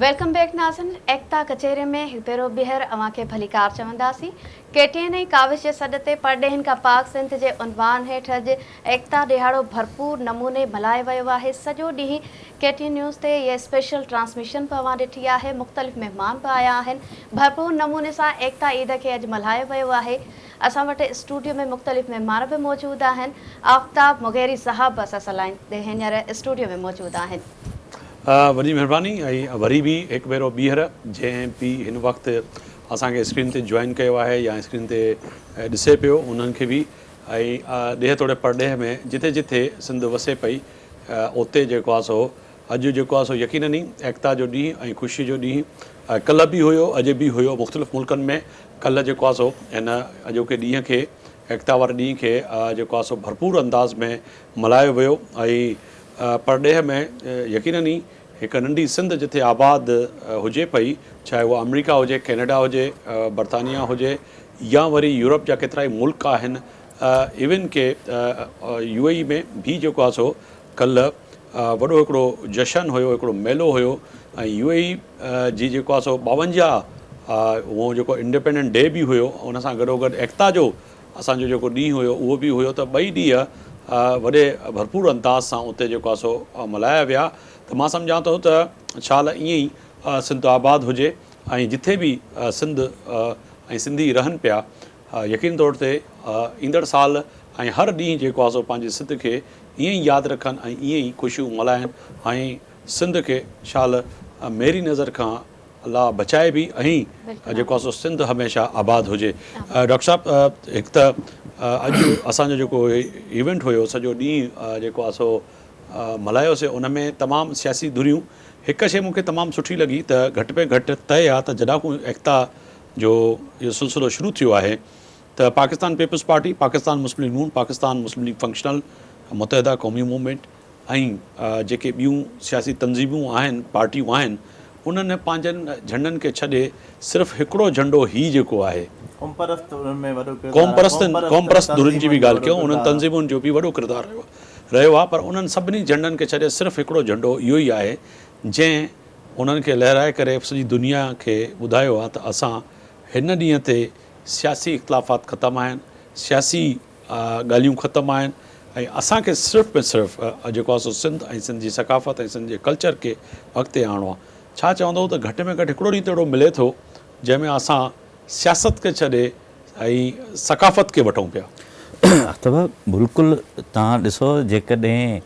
Welcome back ناظرين ايڪتا ڪچهري ۾ هڪ ڀيرو ٻيهر اوهان کي ڀليڪار چونداسين. ڪي ٽي اين ۽ ڪاوش جي سڏ تي پرڏيهين کان پاڪ سنڌ جي عنوان هيٺ اڄ ايڪتا ڏهاڙو ڀرپور نموني ملهايو ويو آهي. سڄو ڏينهن ڪي ٽي اين نيوز تي اها اسپيشل ٽرانسميشن به اوهان ڏٺي آهي. مختلف مهمان به آيا آهن. ڀرپور نموني سان ايڪتا عيد کي اڄ ملهايو ويو آهي. اسان وٽ اسٽوڊيو ۾ مختلف مهمان به موجود آهن. آفتاب مغيري صاحب به اسان سان لائين تي هينئر اسٽوڊيو ۾ موجود آهن. وڏي مهرباني ۽ وري به هڪ ڀيرو ٻيهر جنهن به هن وقت اسان کي اسڪرين تي جوائن ڪيو آهي يا اسڪرين تي ڏسي پيو انهن کي به ۽ ڏيهه توڙي پرڏيهه ۾ جٿي جٿي سنڌ وسي پئي اتي جيڪو آهي سو اڄ جيڪو آهي سو يقينن ئي ايڪتا جو ڏينهن ۽ خوشي جو ڏينهن ڪلهه به هيو اڄ به هيو مختلف ملڪن ۾ ڪلهه جيڪو آهي سو هن اڄوڪي ڏينهن کي ايڪتا واري ڏينهن کي جيڪو آهي سو ڀرپور انداز ۾ ملهايو ويو ۽ پرڏيهه ۾ يقينن ئي هڪ ننڍي سنڌ جٿي آباد هجي پئي، چاهي اها آمريڪا هجي، ڪينيڊا هجي، برطانيا هجي يا وري يورپ جا ڪيترائي ملڪ آهن، ايون ڪي يو اي اي ۾ به جيڪو آهي سو ڪلهه وڏو هڪڙو جشن هيو، هڪڙو ميلو هيو ۽ يو اي اي جي جيڪو آهي سو 52 هون جيڪو انڊيپينڊنٽ ڊي به هيو ان سان گڏوگڏ ايڪتا جو اسان جو جيڪو ڏينهن هيو اهو به هيو ته ٻئي ڏينهن وڏي ڀرپور انداز سان اتي جيڪو آهي سو ملهايا ويا ته مان سمجهان ٿو ته شال ائين ئي سنڌ آباد هجي ۽ جٿي به سنڌ ۽ سنڌي رهن پيا يقيني طور تي ايندڙ سال ۽ هر ڏينهن جيڪو آهي سو پنهنجي سنڌ کي ائين ئي ياد رکن ۽ ائين ئي خوشيون ملهائن ۽ سنڌ کي شال ميري نظر کان الله بچائي به ۽ جيڪو آهي سو سنڌ هميشه آباد هجي. ڊاڪٽر صاحب هڪ ته اڄ اسان جو جيڪو ايونٽ هيو سڄو ڏينهن جيڪو آهي سو ملهايوسي ان ۾ تمام سياسي ڌريون هڪ شي مون کي تمام سٺي لڳي ته گهٽ ۾ گهٽ طئي آهي ته جڏهن کان ايڪتا جو اهو سلسلو شروع ٿيو آهي ته Pakistan peoples party, Pakistan Muslim league نون، Pakistan Muslim league functional, Muttahida Qaumi movement, ۽ جيڪي ٻيون سياسي تنظيمون آهن، پارٽيون آهن، انهن پنهنجن جهنڊن کي ڇڏي صرف هڪڙو جهنڊو هي جيڪو آهي. قومپرست انهن ۾ وڏو ڪردار آهي. قومپرست قومپرست ڌرين جي به ڳالهه ڪيون، انهن تنظيمن جو به وڏو ڪردار رهيو آهي پر انهن سڀني جهنڊن کي ڇڏي صرف هڪڙو جهنڊو اهو ئي آهي جنهن انهن کي لهرائي ڪري سڄي دنيا کي ٻڌايو آهي ته اسان هن ڏينهن تي سياسي اختلافات ختم آهن، سياسي ڳالهيون ختم آهن ۽ اسان کي صرف ۽ صرف جيڪو آهي سو سنڌ ۽ سنڌ جي ثقافت ۽ سنڌ جي ڪلچر کي اڳتي آڻڻو آهي. ڇا چوندؤ ته گهٽ ۾ گهٽ هڪڙو ڏينهن ته اهڙو ملي ٿو جنهن ۾ اسان سياست کي ڇڏي ۽ ثقافت کي وٺون پيا. اٿو بلڪل توهان ڏسو جيڪڏهن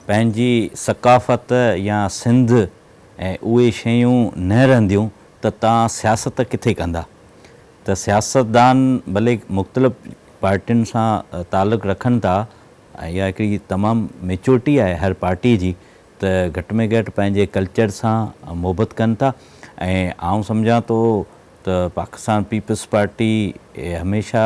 پنهنجي ثقافت يا سنڌ ۽ اهي شيون نه رهنديون ته توهان سياست ڪٿي ڪندا؟ ته سياستدان ڀلي مختلف پارٽين سان تعلق رکن ٿا ۽ اها هڪڙي تمام ميچورٽي آهي هر پارٽي جي ته گهٽ ۾ گهٽ پنهنجي ڪلچر سان محبت ڪن ٿا ۽ آئون سمجهان ٿو ته پاڪستان پيپلز پارٽي هميشه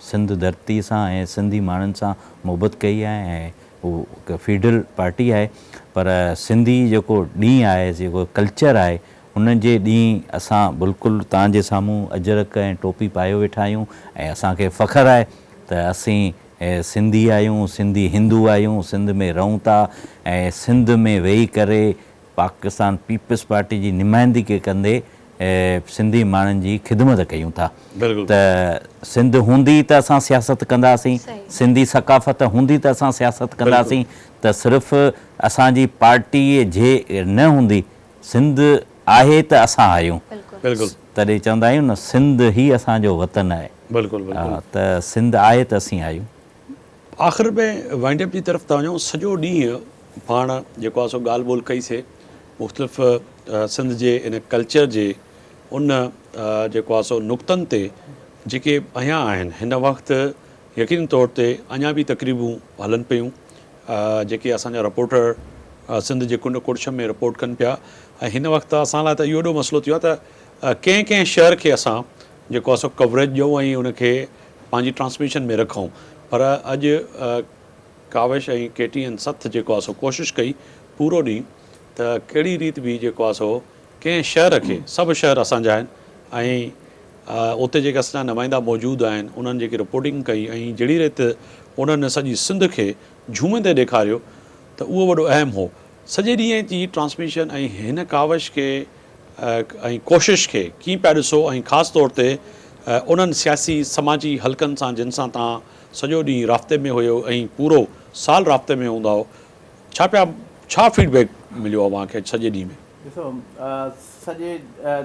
سنڌ ڌرتي سان ۽ سنڌي ماڻهن سان محبت ڪئي آهي ۽ هو هڪ فيڊرل پارٽي آهي پر سنڌي جيڪو ڏينهن آهي جيڪو ڪلچر آهي ان جي ڏينهن اسان بلڪل توهان جي سامهون اجرڪ ۽ ٽوپي پايو ويٺا آهيون ۽ اسان کي فخر آهي ته اسين سنڌي آهيون، سنڌي هندو آهيون، سنڌ ۾ رهون ٿا ۽ سنڌ ۾ ويهي ڪري پاڪستان پيپلز پارٽي جي نمائندگي ڪندي سنڌي ماڻهن جي خدمت ڪيون ٿا ته سنڌ هوندي ته اسان سياست ڪنداسين، سنڌي ثقافت هوندي ته اسان سياست ڪنداسين ته صرف اسان جي پارٽي جي نه هوندي سنڌ آهي ته اسان آهيون. بلڪل. تڏهن چوندا آهيون نه سنڌ هي اسان جو وطن آهي. بلڪل بلڪل. ته سنڌ آهي ته اسين آهيون. آخر ۾ وائنڊ اپ جي طرف ٿا وڃون سڄو ڏينهن پاڻ جيڪو آهي سو ڳالهه ٻولهه ڪئي سي مختلف سنڌ جي ان ڪلچر جي ان جيڪو آهي سو نقطن تي جيڪي اڃا آهن هن وقت يقيني طور تي اڃا به تقريبون هلن پيون جيڪي اسان جا رپورٽر سنڌ جي ڪنڊ ڪڙڇ ۾ رپورٽ ڪن پيا ۽ هن وقت اسان لاء ته اهو وڏو مسئلو ٿي ويو آهي ته ڪنهن ڪنهن شهر کي اسان جيڪو آهي سو ڪوريج ڏيون ۽ ان کي پنهنجي ٽرانسميشن ۾ رکون پر اڄ ڪاوش ۽ ڪي ٽي اين سٿ جيڪو آهي سو ڪوشش ڪئي پورو ڏينهن ته ڪهڙي ريت به جيڪو آهي سو ڪنهن شهر کي سڀ شهر اسان جا آهن ۽ اتي جيڪي اسان جا نمائندا موجود آهن انهن جيڪي رپورٽنگ ڪئي ۽ جهڙي ريت انهن سڄي سنڌ کي جهومندي ڏيکاريو ته اهو وڏو اهم هو. سڄي ڏينهن جي ٽرانسميشن ۽ هن ڪاوش کي ۽ ڪوشش کي ڪيئن پيا ڏسو ۽ خاص طور تي انهن سياسي سماجي حلقن سان جن سان توهان سڄو ڏينهن رابطي ۾ هيو ۽ پورو سال رابطي ۾ هوندا هو ڇا پيا ڇا فيڊ بيڪ مليو اوهان کي سڄي ڏينهن ۾؟ ڏسو سڄي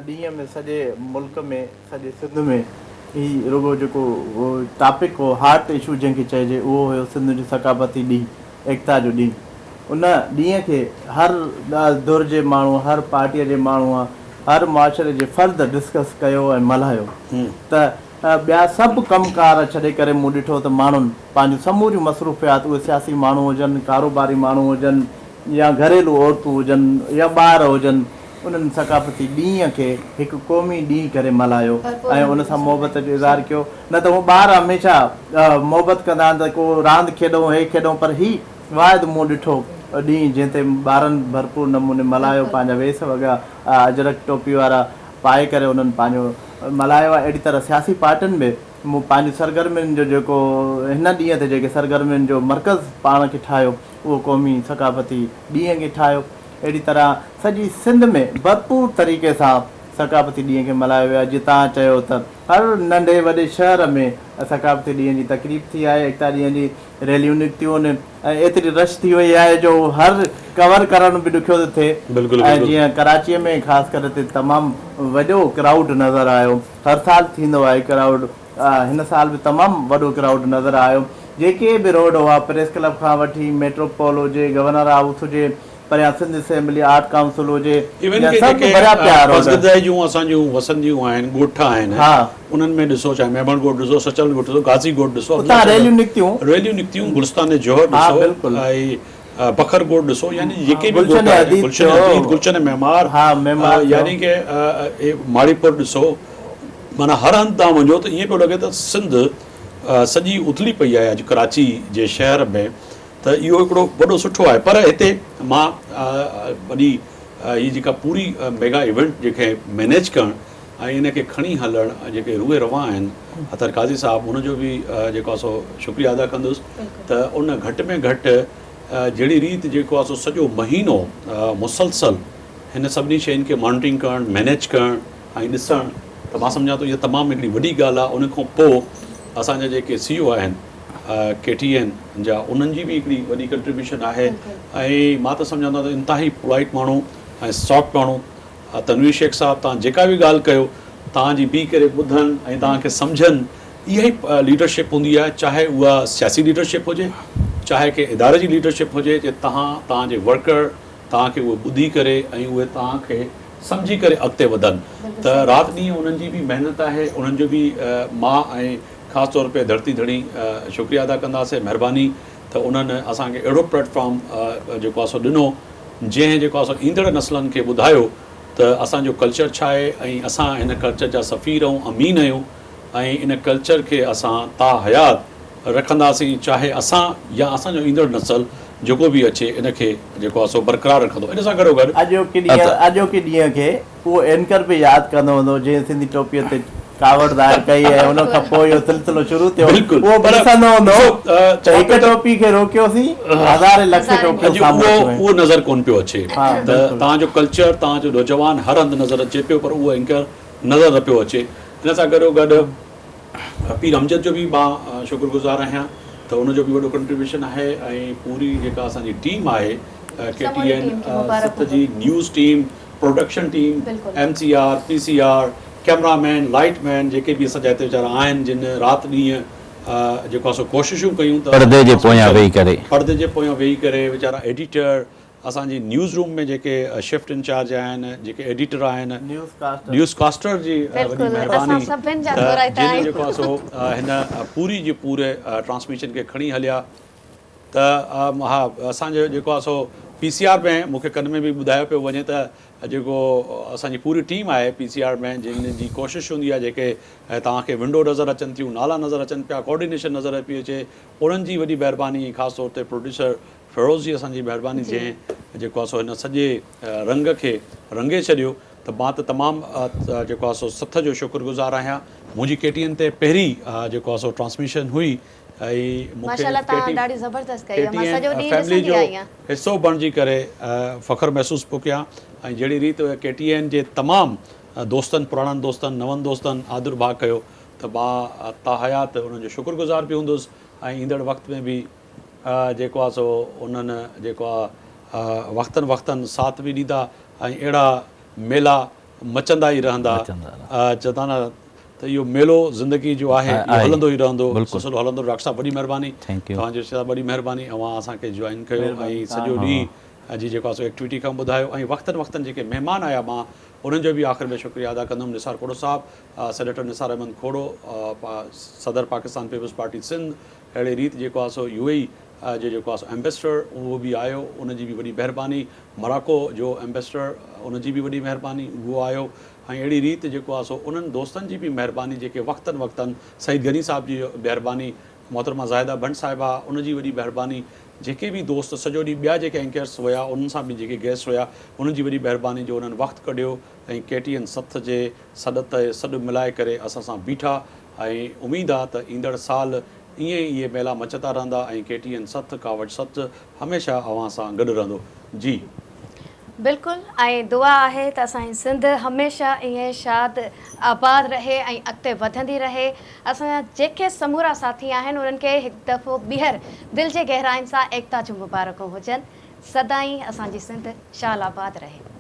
ڏينهن ۾ سڄي ملڪ ۾ سڄي سنڌ ۾ هي رڳو جيڪو ٽاپڪ هو هاٽ اشو جنهن کي چئجي اهو هيو سنڌ جو ثقافتي ڏينهن ايڪتا جو ڏينهن ان ڏينهن کي هر ڌر جي ماڻهو هر پارٽيء جي ماڻهوء هر معاشري جي فرد ڊسڪس ڪيو ۽ ملهايو ته ٻيا سڀ ڪم ڪار ڇڏي ڪري مون ڏٺو ته ماڻهن پنهنجون سموريون مصروفيات اهي سياسي ماڻهو هجن، ڪاروباري ماڻهو هجن يا گهريلو عورتون هجن يا ٻار هجن انهن ثقافتي ڏينهن کي هڪ قومي ڏينهن ڪري ملهايو ۽ ان سان محبت جو اظهار ڪيو نه ته هو ٻار هميشه محبت ڪندا آهن ته ڪو راند کيڏون هي کيڏون پر هي واحد مون ڏٺو ڏينهن جنهن تي ٻارن ڀرپور نموني ملهايو پنهنجا ويس وڳا اجرڪ ٽوپي وارا پائي ڪري انهن پنهنجو ملهايو آهي اهڙي طرح سياسي پارٽين به مون پنهنجي سرگرمين جو جيڪو هن ڏينهن تي جيڪي سرگرمين جو مرڪز پاڻ کي ٺاهيو اهو قومي ثقافتي ڏينهن کي ٺاهيو اهڙي طرح سڄي سنڌ ۾ ڀرپور طريقي سان ثقافتي ڏينهن کي ملهايو ويو آهي جيئن توهان چيو ته هر ننڍي وڏي شهر ۾ ثقافتي ڏينهن جي تقريب ٿي آهي ايڪتا ڏينهن جي ريليون نڪتيون آهن ۽ ايتري رش ٿي وئي آهي جو هر ڪور ڪرڻ به ڏکيو ٿو ٿئي ۽ جيئن ڪراچيء ۾ خاص ڪري تي تمام وڏو ڪرائوڊ نظر آيو هر سال ٿيندو آهي ڪرائوڊ هن سال به تمام وڏو ڪرائوڊ نظر آيو جيڪي به روڊ هئا پريس ڪلب کان وٺي ميٽروپول هجي گورنر هائوس هجي پريان سنڌ اسيمبلي آرٽ ڪائونسل هجي ايون يا ڪي سڀ جيڪي ڀريا پيا روڊ. پسگردائي جون اسان جون وسنديون آهن ڳوٺ آهن انهن ۾ ڏسو چاهي ميمڻ ڳوٺ ڏسو سچل ڳوٺ ڏسو غازي ڳوٺ ڏسو اتان ريليون نڪتيون. ريليون نڪتيون گلستان جوهر ڏسو ۽ بکر ڳوٺ ڏسو يعني جيڪي به ڳوٺ آهن گلشن حديد گلشن معمار يعني ڪي ماڙيپور ڏسو معنيٰ هر هنڌ توهان وڃو ته ائين پيو لڳي ته سنڌ سڄي اٿلي پئي آهي اڄ ڪراچي جي شهر ۾ ته اهو هڪڙو وڏو سٺو آهي پر هتي مان وڏي هي جيڪا پوري ميگا ايونٽ جيڪي مينيج ڪرڻ ۽ ان کي کڻي هلڻ جيڪي روح روان آهن اطهر قاضي صاحب ان جو به جيڪو آهي سو شڪريه ادا ڪندس ته ان گهٽ ۾ گهٽ جهڙي ريت جيڪو آهي سو سڄو مهينو مسلسل هن سڀني شين کي مانيٽرنگ ڪرڻ مينيج ڪرڻ ۽ ڏسڻ ته مان سمجهان ٿو اها تمام هڪڙي وڏي ڳالهه آهي ان کان پوء اسان جا جيڪي سي او آهن ڪي ٽي اين جا انهن جي به هڪڙي وڏي ڪنٽريبيوشن آهي ۽ مان ته سمجهان ٿو ته انتهائي پولائيٽ ماڻهو ۽ سافٽ ماڻهو تنوير شيخ صاحب توهان جيڪا به ڳالهه ڪيو توهان جي بيهي ڪري ٻڌن ۽ توهان کي سمجهن اها ئي ليڊرشپ هوندي آهي چاهي اها سياسي ليڊرشپ هجي چاهي ڪنهن اداري جي ليڊرشپ هجي جي توهان توهان جي ورڪر توهان کي اهي ٻڌي ڪري ۽ اهي توهان کي سمجهي ڪري اڳتي وڌن ته رات ڏينهن انهن جي به محنت آهي انهن جو به مان ۽ خاص طور پي ڌرتي ڌڻي شڪريه ادا ڪنداسين مهرباني ته انهن اسان کي اهڙو پليٽ فارم جيڪو آهي سو ڏنو جنهن جيڪو آهي سو ايندڙ نسلن کي ٻڌايو ته اسان جو ڪلچر ڇا آهي ۽ اسان هن ڪلچر جا سفير ۽ امين آهيون ۽ ان ڪلچر کي اسان تا حيات رکنداسين چاهي اسان يا اسان جو ايندڙ نسل جيڪو به اچي ان کي جيڪو آهي سو برقرار رکندو ان سان گڏو گڏ اڄوڪي ڏينهن کي اهو اينڪر به ياد ڪندو هوندو جنهن سنڌي ٽوپيء تي ڪاوڙ ظاهر ڪئي ۽ ان کان پوء اهو سلسلو شروع ٿيو اهو به ڏسندو هوندو ته هڪ ٽوپي کي روڪيوسين هزارين لکين ٽوپيون سامهون اچي ويون. اهو نظر ڪونه پيو اچي ته توهان جو ڪلچر توهان جو نوجوان هر هنڌ نظر اچي پيو پر اهو اينڪر نظر نه پيو اچي ان سان گڏو گڏ پير امجد جو به مان شڪر گذار آهيان ته ان جو به وڏو ڪنٽريبيوشن آهي ۽ پوري جيڪا اسان جي ٽيم آهي ڪي ٽي اين 7 جي news team production team, M C R, P C R, camera man, light man جيڪي به اسان جا هتي ويچارا آهن جن رات ڏينهن جيڪو آهي سو ڪوششون ڪيون ته پردي جي پويان ويهي ڪري. پردي جي پويان ويهي ڪري ويچارا ايڊيٽر اسان جي نيوز روم ۾ جيڪي شفٽ انچارج آهن جيڪي ايڊيٽر آهن نيوز ڪاسٽر جي وڏي مهرباني ته جن جيڪو آهي سو هن پوري جي پوري ٽرانسميشن کي کڻي هليا ته ها اسان جو جيڪو آهي سو پي سي آر ۾ مون کي ڪن ۾ به ٻڌايو پيو وڃي ته جيڪو اسان جي پوري ٽيم آهي پي سي آر ۾ جن جي ڪوشش هوندي آهي جيڪي توهان کي ونڊو نظر اچن ٿيون نالا نظر اچن پيا ڪوآرڊينيشن نظر پئي اچي انهن جي وڏي مهرباني ۽ خاص طور تي پروڊيوسر فيروز جي اسان جي مهرباني جنهن جيڪو آهي سو هن سڄي رنگ کي رنگي ڇڏيو ته مان ته تمام جيڪو آهي سو سٿ جو شڪر گذار آهيان منهنجي ڪي ٽي اين تي پهرين جيڪو آهي سو ٽرانسميشن هئي. ۽ مون کي ماشاءالله ڪي توهان ٽي ڏاڍي زبردست ڪئي ڪي آهي ٽي مان اين سڄو ڏينهن فيملي ڏسندي جو آئي آهيان. حصو بڻجي ڪري فخر محسوس پيو ڪيان ۽ جهڙي ريت ڪي ٽي اين جي تمام دوستن پراڻن دوستن نون دوستن آدر ڀاء ڪيو ته مان تاحيات انهن جو شڪر گذار به هوندس ۽ ايندڙ وقت ۾ به جيڪو آهي سو انهن جيڪو آهي وقتن وقتن ساٿ به ڏيندا ۽ اهڙا ميلا مچندا ئي رهندا چوندا نه ته اهو ميلو زندگي جو آهي اهو هلندو ئي رهندو سلسلو هلندو ڊاڪٽر صاحب وڏي مهرباني توهان جو صاحب وڏي مهرباني اوهان اسان کي جوائن ڪيو ۽ سڄو ڏينهن جي جيڪو آهي سو ايڪٽيوٽي کان ٻڌايو ۽ وقتن وقتن جيڪي مهمان آيا مان انهن جو به آخر ۾ شڪريه ادا ڪندم نثار کوڙو صاحب سينيٽر نثار احمد کوڙو صدر پاڪستان پيپلز پارٽي سنڌ اهڙي ريت جيڪو آهي سو يو اي اي جو جيڪو آهي سو ايمبيسڊر اهو به آيو ان جي به وڏي مهرباني مراڪو جو ايمبيسڊر ان جي به وڏي مهرباني اهو آيو ۽ اهڙي ريت جيڪو آهي سو انهن دوستن جي به مهرباني جيڪي وقتن وقتن سعيد غني صاحب جي مهرباني محترمه زاهده ڀنڊ صاحبه ان جي وڏي مهرباني جيڪي به دوست سڄو ڏينهن ٻيا جيڪي اينڪرس هيا انهن سان به جيڪي گيسٽ هيا انهن جي وڏي مهرباني جو انهن وقت ڪڍيو ۽ ڪي ٽي اين سٿ جي سڏ تي سڏ ملائي ڪري اسان سان بيٺا ۽ اميد آ ته ايندڙ سال ائين ئي اهي ميلا مچندا رهندا ۽ ڪي ٽي اين سٿ ڪاوش سٿ هميشه اوهان سان گڏ رهندو جي. بلڪل ۽ دعا آهي ته اسان جي سنڌ هميشه ائين شاد آباد رهي ۽ اڳتي وڌندي رهي اسان جا جيڪي سمورا ساٿي آهن انهن کي هڪ دفعو ٻيهر دل جي گهراين سان ايڪتا جون مبارڪون هجن سدائين اسان جي سنڌ شال آباد رهي.